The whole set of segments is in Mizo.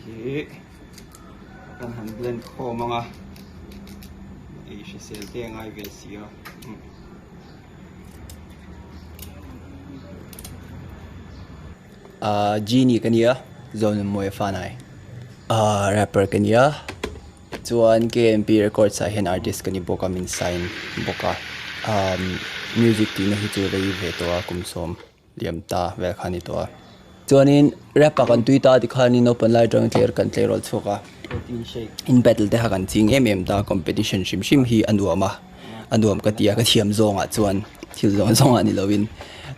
hi kan han blend khawm ang a ei hrisel te a ngai ve si a. Ahh Genie ka nia Zonunmawia Fanai ahh rapper ka nia chuan K_M_P records ah hian artist ka ni bawk a min sign bawk a ahh music tihna hi chu rei ve tawh a kum sawm. Liam ta vel kha a ni tawh a. Chuanin rap ah kan tui ta tikhanin naupang lai atangin tler kan tleirawl chhuak a. In battle te kha kan ching em em ta competition hrim hrim hi a nuam a, a nuam ka ti a ka thiam zawngah chuan thil zawng zawngah ni lovin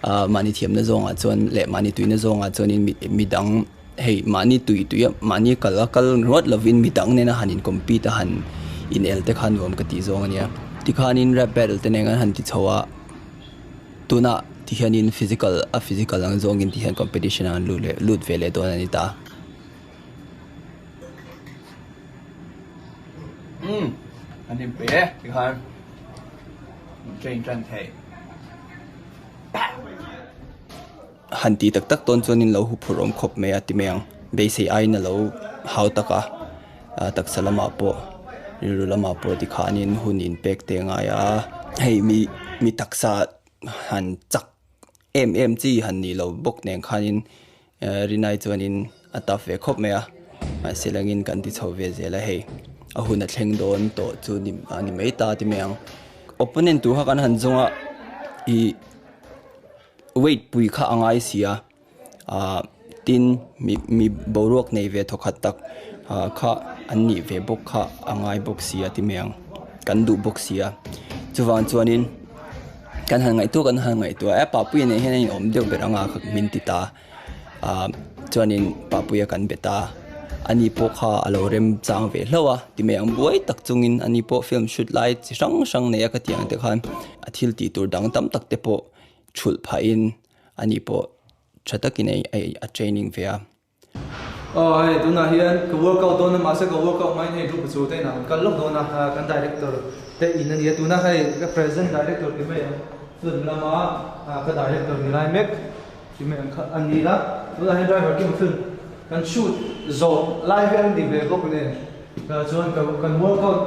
ah mahni thiamna zawngah chuan leh mahni tuina zawngah chuanin mi midang hei mahni tui tui a mahni kal a kal ringawt lovin midang nena han in compete a han in el te kha nuam ka tih zawng a nia. Tikhanin rap battle te nen an han ti chho a. Tunah ti hianin physical a physical ang zawngin ti hian competition ah an lut leh lut ve leh dawn a ni ta. Umm an inpe e tikhan train tan thei. Han tih tak tak dawn chuanin lo huphurh awm khawp mai a ti mai ang beisei aiin a lo hau tak a taksa lamah pawh rilru lamah pawh tikhanin hun inpek te a ngai a hei mi mi taksa han chak em em chi han nih loh bawk nen khanin rinai chuanin a tap ve khawp mai a mahse langin kan ti chho ve zel a hei a hun a thleng dawn tawh chu a ni mai ta ti mai ang opponent tur kha kan han zawng a ih. Weight pui kha a ngai si a ah tin mi mi boruak nei ve thawkhat tak ah kha an nih ve bawk kha a ngai bawk si a ti mai ang kan duh bawk si a chuvang chuanin kan han ngaihtuah kan han ngaihtuah a papuia nen hian a inawm deuh ber anga kha min ti ta ah chuanin papuia kan bet a ani pawh kha a lo rem chang ve hlauh a ti mai ang buai tak chungin ani pawh film shoot lai chi hrang hrang nei a ka tih ang te khan a thil tih tur dang tam tak te pawh. Thulh phahin ani pawh tha takin a training ve a. Aw hei tunah hian ka workout dawn a mahse ka workout hmain hei group chu te inah kan kal lawk dawn a kan director te in a nia tuna hei ka present director ti mai ang film lama ka director ni lai mek ti mai ang kha a ni a tunah hian driver kim film kan shoot zawh lai vel a ni ve bawk nen chuan kan workout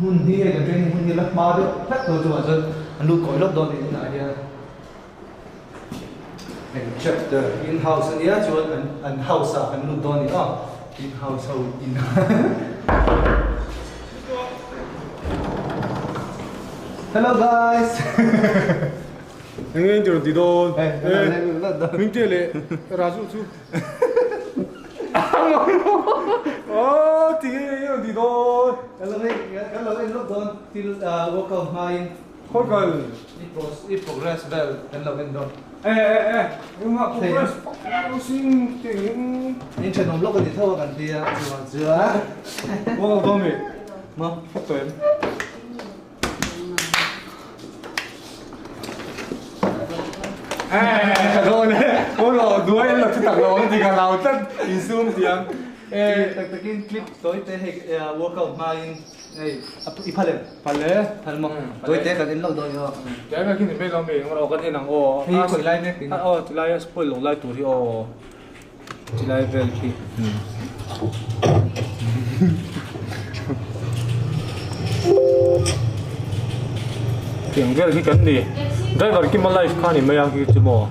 hmun hi hei kan training hmun hi la hma deuh hlek tawh chungah chuan an lut kawi lawk dawn niin inah hian eng chapter in house a nia chuan an an house ah kan lut dawn a ni aw in house ho in hello guys Eng nge inti rawn ti dawn? Hmingte leh Raju chu. Aww ti nge i rawn ti dawn? Kan lo hei kan lo en lawk dawn thil workout hmain. Khawi kal? I progress vel kan lo en dawn. E e e engmah progress sin teng. In thenawm lawk a ni tho a kan tia chuan chuan. Workout dawn mi? Maw? Phawt tawh em? Tak takin clip tawi te hei workout hmain hei i phal em? Phal e. Phal maw? Tawi te kan en lawk dawn emaw? Tlai mai khi ni mai lo mi engemaw kan en ang aw. Hei khawi lai mek tih na. Aw tilai a spoil lo lai tur hi aw tilai vel khi. Tiang vel hi kan ni driver kima life kha ni mai ang hi chu maw.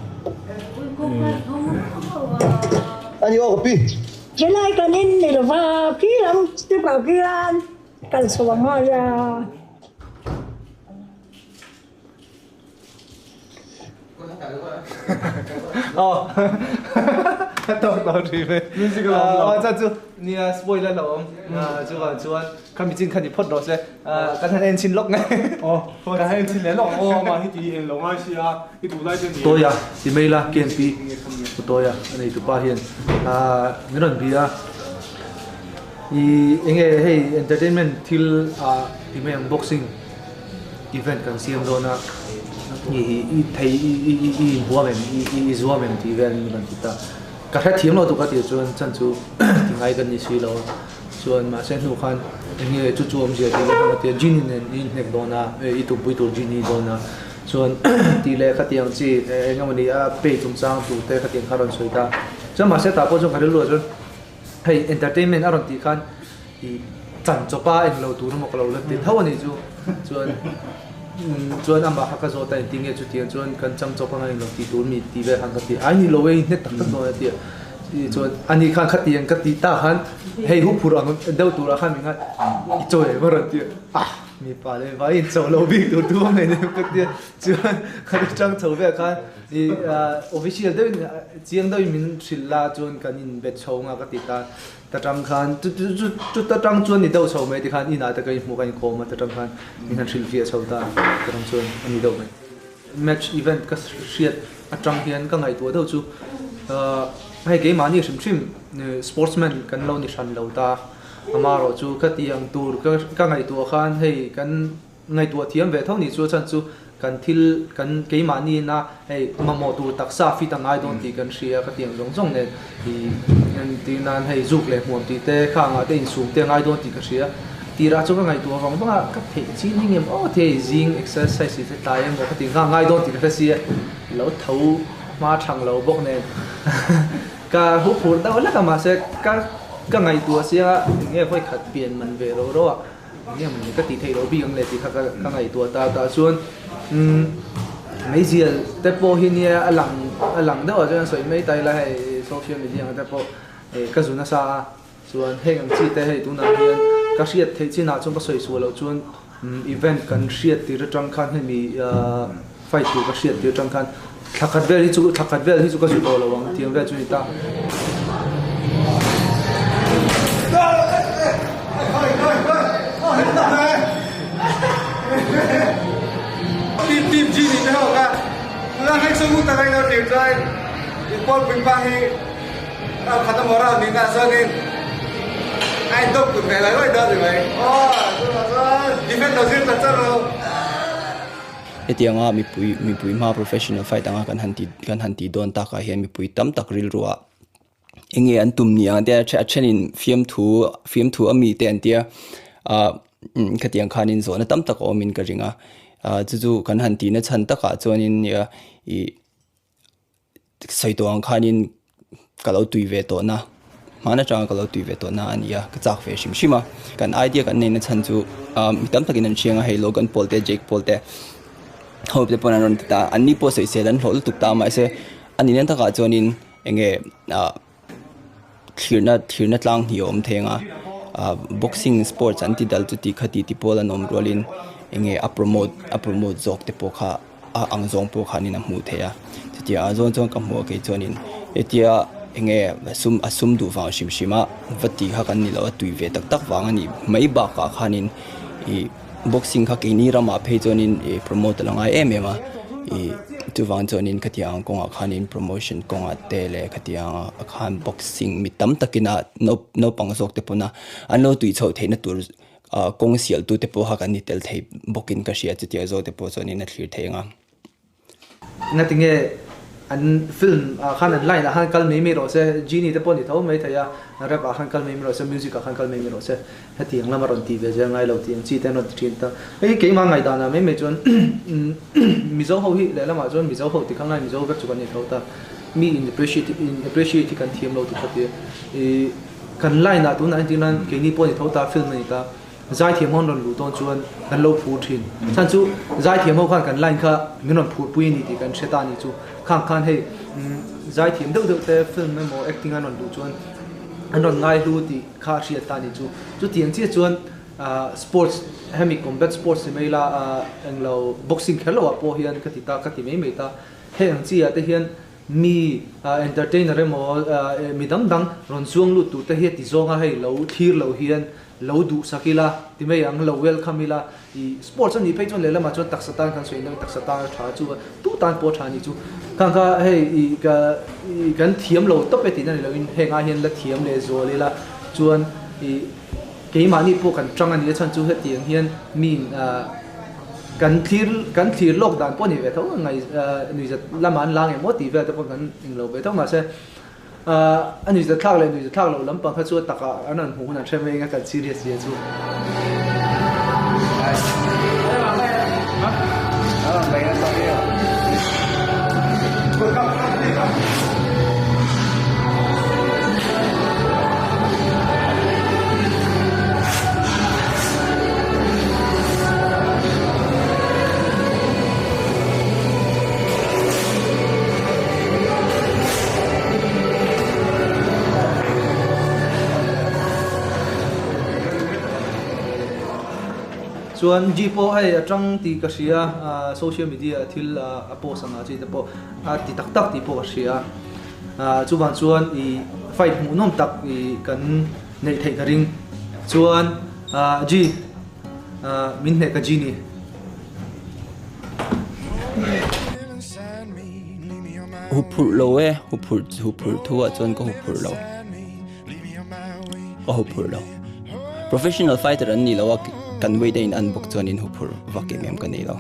Ani aw ka pi. Helai kan in ni lova khi lam step ah khian kal chho a ngai a. Nia spoil a lo awm chuvang chuan khami chin kha ni phawt rawh se kan han en chhin lawk nge kan han en chhin leh lawk ang aw amah hi ti eng lo ngai sia i duh lai te ni Tawia ti mai la KMP Pu Tawia a nei tupa hian min rawn bia a i enge hei entertainment thil ah ti mai ang boxing event kan siam dawn a i thei i i i inhuam em i i zuam em tih vel in rawn ti ta ka hrethiam lo tuk a tih chuan chan chu ti ngai ka ni si lo a chuan mahse hnu khan eng nge chu chu awmzia tih vel khan a ti a Genie nen i inhnek dawn a i tumpui tur Genie dawn a chuan tih leh khatiang chi eng emaw ni a pay chungchang tur te khatiang kha a rawn sawi ta chuan mahse tah pawh chuan ka rilru ah chuan. Hei entertainment a rawn tih khan i chan chawpa englo tur emaw ka lo la ti tho a nih chu. Chuan chuan amah kha ka zawt a engtin nge chutiang chuan kan chang chawp anga englo tih tur mi tih vel khan ka ti a, ai ni lo e i hnet tak tak dawn a ti a. Chuan ani khan khatiang ka tih tak khan hei huphurh ang deuh turah khan min ngai i chaw em a rawn ti a, ah mipa leh vai in chaw lo bik tur tu awm em ka ti a. Chuan kan tang chho vel khan i official deuhin chiang deuhin min hrilh la chuan kan in bet chho nga ka ti ta. Ta tang khan chu chu chu ta tang chuan ni deuh chho mai ti khan inah te ka inhmuh ka inkawm a ta tang khan min han hrilh fiah chho ta ta tang chuan a ni deuh mai. Match event ka hriat atang hian ka ngaihtuah deuh chu hei keimahni hrim hrim sportsman kan lo ni hran lo ta amaherawh chu ka tih ang tur ka ngaihtuah khan hei kan Ngaihtuah thiam ve tho ni chu a chhan chu kan thil kan keimahni ina hei mamawh tur taksa fit a ngai dawn tih kan hria ka tiang zawng zawng nen i entir nan hei zuk leh hmuam tih te kha angah te insum te a ngai dawn tih ka hria. Tirah chu ka ngaihtuah vang vang a, ka theih chin hi ngem aw thei zing exercise tih te tlai emaw ka tih nghak ngai dawn tih ka hre sia lo tho hma thang lo bawk nen ka huphurh deuh hlek a mahse ka ka ngaihtuah sia eng nge vawikhat pian man ve ro ro a. Enge mawni ka tih theih loh bik ang le tih kha ka ngaihtuah ta tah chuan umm meizial te pawh hi nia a lang a lang deuh ah chuan a sawi mai ta ila hei social media ang te pawh eh ka zu nasa a chuan heng ang chi te hei tunah hian ka hriat theih chinah chuan ka sawi suah loh chuan umm event kan hriat tir atang khan hemi ah fight tur ka hriat tir atang khan thla khat vel hi chu thla khat vel hi chu ka zu tawh lo ang tiang vel chu a ni ta. Hetianga mipui mipui hma professional fight anga kan han tih kan han tih dawn takah hian mipui tam tak rilruah eng nge an tum ni ang te a thenin fiamthu fiamthu a mi te an tia ah khatiang khanin zawhna tam tak a awmin ka ring a ah chu chu kan han tihna chhan takah chuanin nia ih. Sawi tawh ang khanin ka lo tui ve tawh na, hman atanga ka lo tui ve tawh na a ni a, ka chak ve hrim hrim a. Kan idea kan neihna chhan chu mi tam takin an hriang a, hei Logan Paul te Jake Paul te ho te pawn an rawn ti ta a, anni pawh sawisel an hlawh lutuk ta a mahse a nihna takah chuanin eng nge ah thlirna thlirna tlang hnih a awm thei ang a, ah boxing sports an ti dal chuti khati ti pawl an awm rualin eng nge a promote a promote zawk te pawh kha. a ang zawng pawh khanin a hmuh theih a chutia a zawn chuan ka hmuh a kei chuanin hetia enge a sum a sum duh vang hrim hrim a va tih kha kan ni lo a tui ve tak tak vang a nih mai bakah khanin ih boxing kha keini ramah phei chuanin ih promote a la ngai em em a ih chuvang chuanin khatiang ang kawngah khanin promotion kawngah te leh khatiang ah khan boxing mi tam takin a naupang zawk te pawn a an lo tui chhoh theihna tur. Ah kawng sial tute pawh kha kan ni tel thei bawkin ka hria chutia zawte pawh chuanin a thlir thei ang a. Ngatinge an film ah khan an line ah khan kal mai mai rawh se, Genie te pawh ni tho mai thei a, rap ah khan kal mai mai rawh se, music ah khan kal mai mai rawh se, hetiang lam a rawn ti ve zel ngai lo tih ang chi te an rawn ti thin ta. Hei keimah ngaihdan ah mai mai chuan Mizo ho hi lehlamah chuan Mizo ho ti kha ngai Mizo vek chu kan ni tho ta, mi in appreciate in appreciate hi kan thiam lo ti kha tia ih. Kan line ah tunah entir nan keini pawh ni tho ta film a ni ta, zaithiam ho an rawn luh dawn chuan kan lo phur thin. Chhan chu zaithiam ho khan kan line kha min rawn phur pui a ni tih kan hre ta a ni chu. Khang khan hei zaithiam deuh deuh te film emaw acting an rawn luh chuan an rawn ngai hlu tih kha a hriat ta a ni chu. Chutiang chiah chuan sports hemi combat sports ni mai ila englo boxing kher loh ah pawh hian ka ti ta ka ti mai mai ta. Hei ang chi ah te hian Mi entertainer emaw mi dang dang rawn chuang lut tur te hi a ti zawng a, hei lo thlir loh hian lo duhsak ila ti mai ang, lo welcome ila i sports a nih phei chuan lehlamah chuan taksa tan kan sawi na taksa tan a tha chu tu tan pawh a tha a nih chu. Khang kha hei i ka i kan thiam lo tawp e tihna ni loin heng ah hian la thiam leh zual ila chuan i Keimahni pawh kan tang a ni a chhan chu hetiang hian mi kan thlir kan thlir lawk dan pawh a ni ve tho a ngai nuihzat lamah an la ngei maw tih vel te pawh kan englo ve tho mahse a nuihzat thlak leh nuihzat thlak loh lampang kha chu a takah an rawn hmuh hun an hre mai eng a kan serious zia chu. Chuan G pawh hei a tang tih ka hria a, social media ah thil a post ang ah chi te pawh a ti tak tak tih pawh ka hria a, chuvang chuan i fight hmuhnawm tak i kan neih theih ka ring. Chuan G min hneh ka G ni. Huphurh lo e, huphurh huphurh thu ah chuan ka huphurh lo. Ka huphurh lo. Professional fighter an ni lo a, kan weight a in an bawk chuan in huphurh vak em em ka nei lo.